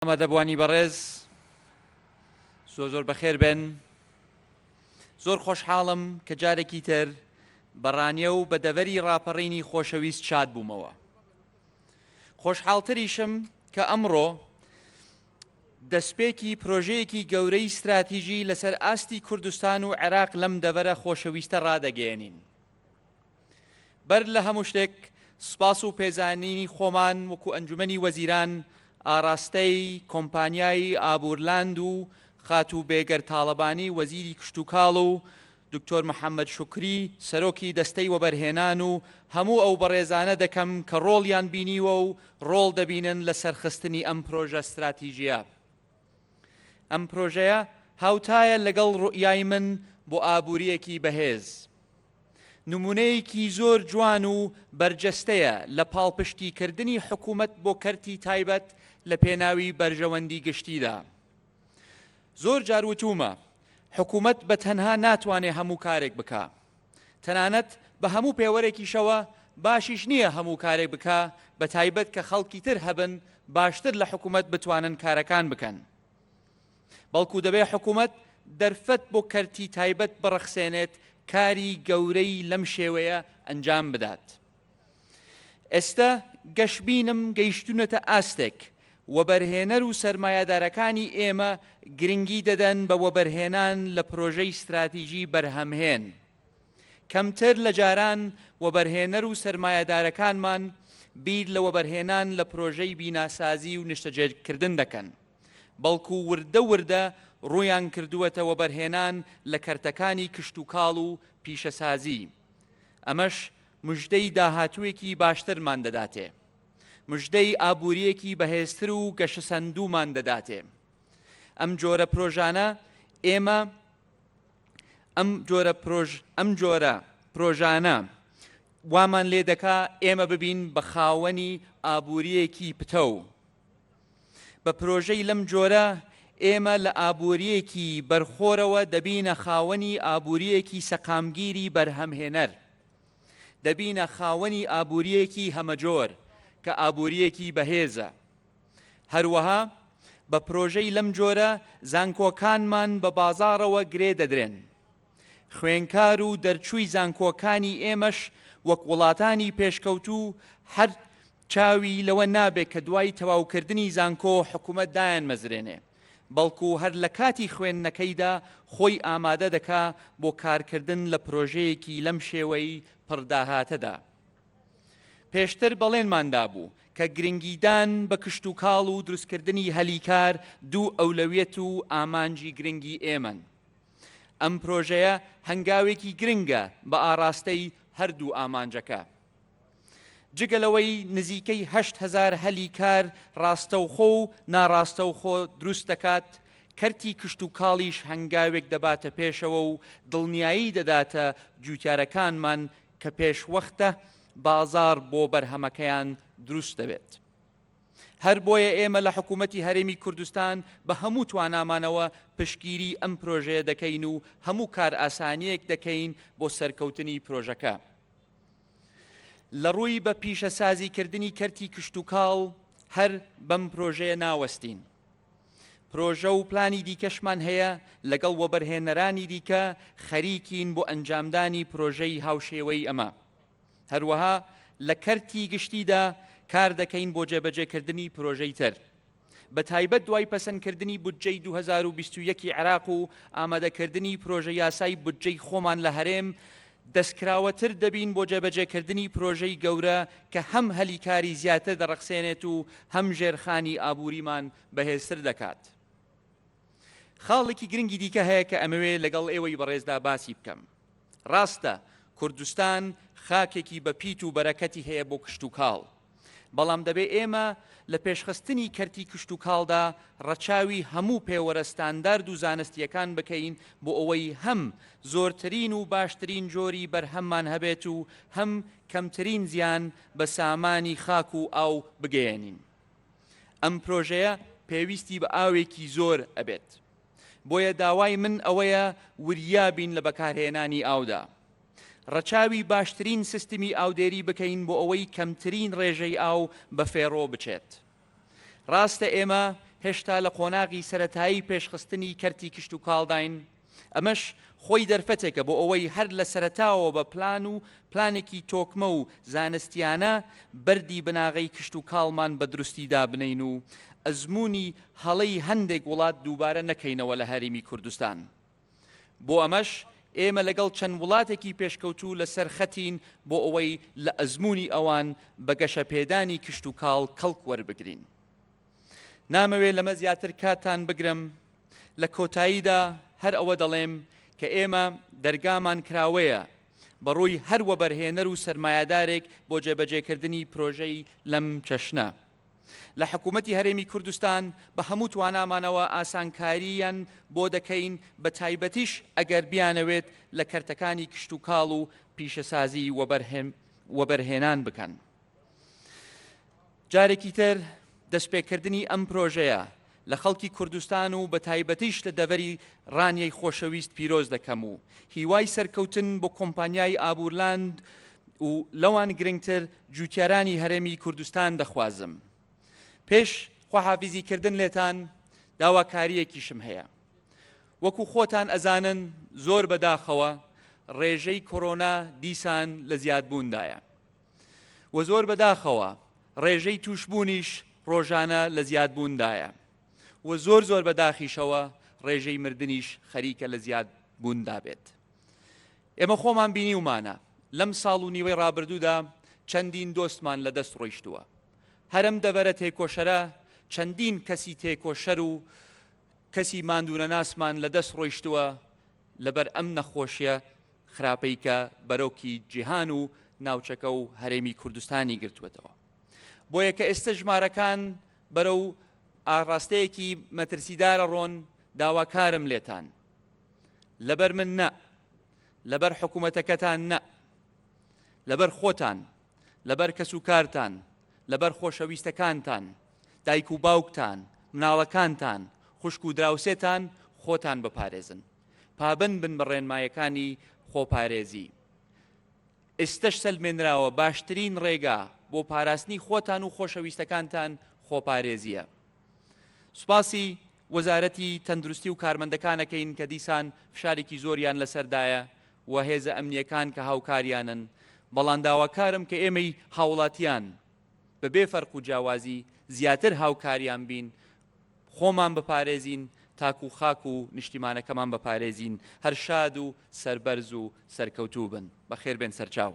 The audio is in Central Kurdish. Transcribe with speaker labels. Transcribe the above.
Speaker 1: ئامادەبووانی بەڕێز زۆر زۆر بەخێر بێن. زۆر خۆشحاڵم کە جارێکی تر بە ڕانیە و بە دەڤەری ڕاپەڕینی خۆشەویست شاد بوومەوە. خۆشحاڵتریشم کە ئەمڕۆ دەستپێکی پرۆژەیەکی گەورەی ستراتیژی لەسەر ئاستی کوردستان و عێراق لەم دەڤەرە خۆشەویستە ڕادەگەیەنین. بەر لە هەموو شتێک سوپاس و پێزانینی خۆمان وەکو ئەنجومەنی وەزیران ئاراستەی کۆمپانیای ئابورلاند و خاتوو بێگەرد تاڵەبانی وەزیری کشتوکاڵ و دکتۆر محەمەد شوکری سەرۆکی دەستەی وەبەرهێنان و هەموو ئەو بەڕێزانە دەکەم کە ڕۆڵیان بینیوە و ڕۆڵ دەبینن لە سەرخستنی ئەم پرۆژە ستراتیژییە. ئەم پرۆژەیە هاوتایە لەگەڵ ڕوئیای من بۆ ئابوورییەکی بەهێز. نموونەیەکی زۆر جوان و بەرجەستەیە لە پاڵپشتیکردنی حکومەت بۆ کەرتی تایبەت لە پێناوی بەرژەوەندی گشتیدا. زۆر جار وتوومە حکومەت بە تەنها ناتوانێ هەموو کارێک بکا. تەنانەت بە هەموو پێوەرێکیشەوە باشیش نییە هەموو کارێک بکا، بە تایبەت کە خەڵکی تر هەبن باشتر لە حکومەت بتوانن کارەکان بکەن. بەڵکو دەبێ حکومەت دەرفەت بۆ کەرتی تایبەت بڕەخسێنێت کاری گەورەی لەم شێوەیە ئەنجام بدات. ئێستە گەشبینم گەیشتوونەتە ئاستێک وەبەرهێنەر و سەرمایەدارەکانی ئێمە گرنگی دەدەن بە وەبەرهێنان لە پرۆژەی ستراتیژی بەرهەمهێن. کەمتر لە جاران وەبەرهێنەر و سەرمایەدارەکانمان بیر لە وەبەرهێنان لە پرۆژەی بیناسازی و نیشتەجێکردن دەکەن. بەڵکو وردە وردە ڕوویان کردووەتە وەبەرهێنان لە کەرتەکانی کشتوکاڵ و پیشەسازی، ئەمەش مژدەی داهاتووێکی باشترمان دەداتێ، مژدەی ئابوورییەکی بەهێزتر و گەشەسەندوومان دەداتێ. ئەم جۆرە پرۆژانە ئێمە ئەم جۆرە پرۆژ ئەم جۆرە پرۆژانە وامان لێ دەکا ئێمە ببین بە خاوەنی ئابوورییەکی پتەو. بە پرۆژەی لەم جۆرە ئێمە لە ئابوورییەکی بەرخۆرەوە دەبینە خاوەنی ئابوورییەکی سەقامگیری بەرهەمهێنەر. دەبینە خاوەنی ئابوورییەکی هەمەجۆر کە ئابوورییەکی بەهێزە. هەروەها بە پرۆژەی لەم جۆرە زانکۆکانمان بە بازاڕەوە گرێ دەدرێن. خوێنکار و دەرچووی زانکۆکانی ئێمەش وەک وڵاتانی پێشکەوتوو هەر چاوی لەوە نابێ کە دوای تەواوکردنی زانکۆ حکومەت دایانمەزرێنێ، بەڵکو هەر لە کاتی خوێندنەکەیدا خۆی ئامادە دەکا بۆ کارکردن لە پرۆژەیەکی لەم شێوەی پڕ داهاتەدا. پێشتر بەڵێنمان دابوو کە گرنگیدان بە کشتوکاڵ و دروستکردنی هەلی کار دوو ئەولەویەت و ئامانجی گرنگی ئێمەن. ئەم پرۆژەیە هەنگاوێکی گرنگە بە ئاڕاستەی هەردوو ئامانجەکە. جگە لەوەی نزیکەی 8000 هەلی کار ڕاستەوخۆ و ناڕاستەوخۆ دروست دەکات، کەرتی کشتوکاڵیش هەنگاوێک دەباتە پێشەوە و دڵنیایی دەداتە جووتیارەکانمان کە پێشوەختە بازاڕ بۆ بەرهەمەکەیان دروست دەبێت. هەر بۆیە ئێمە لە حکوومەتی هەرێمی کوردستان بە هەموو توانامانەوە پشتگیری ئەم پرۆژەیە دەکەین و هەموو کارئاسانییەک دەکەین بۆ سەرکەوتنی پرۆژەکە. لە ڕووی بە پیشەسازیکردنی کەرتی کشتوکاڵ هەر بەم پرۆژەیە ناوەستین. پرۆژە و پلانی دیکەشمان هەیە، لەگەڵ وەبەرهێنەرانی دیکە خەریکین بۆ ئەنجامدانی پرۆژەی هاوشێوەی ئەمە. هەروەها لە کەرتی گشتیدا کار دەکەین بۆ جێبەجێکردنی پرۆژەی تر. بە تایبەت دوای پەسەندکردنی بودجەی 2021 ی عێراق و ئامادەکردنی پرۆژە یاسای بودجەی خۆمان لە هەرێم، دەستکراوەتر دەبین بۆ جێبەجێکردنی پرۆژەی گەورە کە هەم هەلی کاری زیاتر دەڕەخسێنێت و هەم ژێرخانی ئابووریمان بەهێزتر دەکات. خاڵێکی گرنگی دیکە هەیە کە ئەمەوێ لەگەڵ ئێوەی بەڕێزدا باسی بکەم. ڕاستە کوردستان خاکێکی بەپیت و بەرەکەتی هەیە بۆ کشتوکاڵ، بەڵام دەبێ ئێمە لە پێشخستنی کەرتی کشتوکاڵدا ڕەچاوی هەموو پێوەرە ستاندارد و زانستییەکان بکەین بۆ ئەوەی هەم زۆرترین و باشترین جۆری بەرهەممان هەبێت و هەم کەمترین زیان بە سامانی خاک و ئاو بگەیەنین. ئەم پرۆژەیە پێویستی بە ئاوێکی زۆر ئەبێت. بۆیە داوای من ئەوەیە وریا بین لە بەکارهێنانی ئاودا. ڕەچاوی باشترین سیستمی ئاودێری بکەین بۆ ئەوەی کەمترین ڕێژەی ئاو بەفێڕۆ بچێت. ڕاستە ئێمە هێشتا لە قۆناغی سەرەتایی پێشخستنی کەرتی کشتوکاڵداین، ئەمەش خۆی دەرفەتێکە بۆ ئەوەی هەر لە سەرەتاوە بە پلان و پلانێکی تۆکمە و زانستیانە بەردی بناغەی کشتوکاڵمان بە دروستی دابنێین و ئەزموونی هەڵەی هەندێک وڵات دووبارە نەکەینەوە لە هەرێمی کوردستان. بۆ ئەمەش ئێمە لەگەڵ چەند وڵاتێکی پێشکەوتوو لەسەر خەتین بۆ ئەوەی لە ئەزموونی ئەوان بە گەشەپێدانی کشتوکاڵ کەڵک وەربگرین. نامەوێ لەمە زیاتر کاتتان بگرم، لە کۆتاییدا هەر ئەوە دەڵێم کە ئێمە دەرگامان کراوەیە بە ڕووی هەر وەبەرهێنەر و سەرمایەدارێک بۆ جێبەجێکردنی پرۆژەی لەم چەشنە. لە حکوومەتی هەرێمی کوردستان بە هەموو توانامانەوە ئاسانکارییان بۆ دەکەین، بە تایبەتیش ئەگەر بیانەوێت لە کەرتەکانی کشتوکاڵ و پیشەسازی وەبەرهێنان بکەن. جارێکی تر دەستپێکردنی ئەم پرۆژەیە لە خەڵکی کوردستان و بەتایبەتیش لە دەڤەری ڕانیەی خۆشەویست پیرۆز دەکەم و هیوای سەرکەوتن بۆ کۆمپانیای ئابوورلاند و لەوان گرنگتر جوتیارانی هەرێمی کوردستان دەخوازم. پێش خواحافیزی کردن لێتان داواکارییەکیشم هەیە. وەکو خۆتان ئەزانن زۆر بەداخەوە ڕێژەی کۆرۆنا دیسان لە زیادبووندایە. و زۆر بەداخەوە ڕێژەی تووشبوونیش ڕۆژانە لە زیادبووندایە و زۆر زۆر بەداخیشەوە ڕێژەی مردنیش خەریکە لە زیادبووندا بێت. ئێمە خۆمان بینیومانە لەم ساڵ و نیوەی ڕابردوودا چەندین دۆستمان لە دەست ڕۆیشتووە. هەر ئەم دەڤەرە تێکۆشەرە چەندین کەسی تێکۆشەر و کەسی ماندوونەناسمان لە دەست ڕۆیشتووە لەبەر ئەم نەخۆشیە خراپەی کە بەرۆکی جیهان و ناوچەکە و هەرێمی کوردستانی گرتووەتەوە. بۆیە کە ئێستە ژمارەکان بەرەو ئاڕاستەیەکی مەترسیدارە ڕۆن، داواکارم لێتان، لەبەر من نا، لەبەر حکوومەتەکەتان نا، لەبەر خۆتان، لەبەر کەسوکارتان، لەبەر خۆشەویستەکانتان، دایک و باوکتان، مناڵەکانتان، خوشک و دراوسێتان خۆتان بپارێزن. پابەند بن بە ڕێنمایەکانی خۆپارێزی. ئێستەش سەلمێنراوە باشترین ڕێگا بۆ پاراستنی خۆتان و خۆشەویستەکانتان خۆپارێزییە. سوپاسی وەزارەتی تەندروستی و کارمەندەکان ئەکەین کە دیسان فشارێکی زۆریان لەسەردایە و هێزە ئەمنییەکان کە هاوکاریانن، بەڵام داواکارم کە ئێمەی هاوڵاتیان بەبێ فەرق و جیاوازی زیاتر هاوکاریان بین خۆمان بپارێزین تاکو خاک و نیشتیمانەکەمان بپارێزین هەر شاد و سەربەرز و سەرکەوتوو بن بەخێربێن سەرچاو.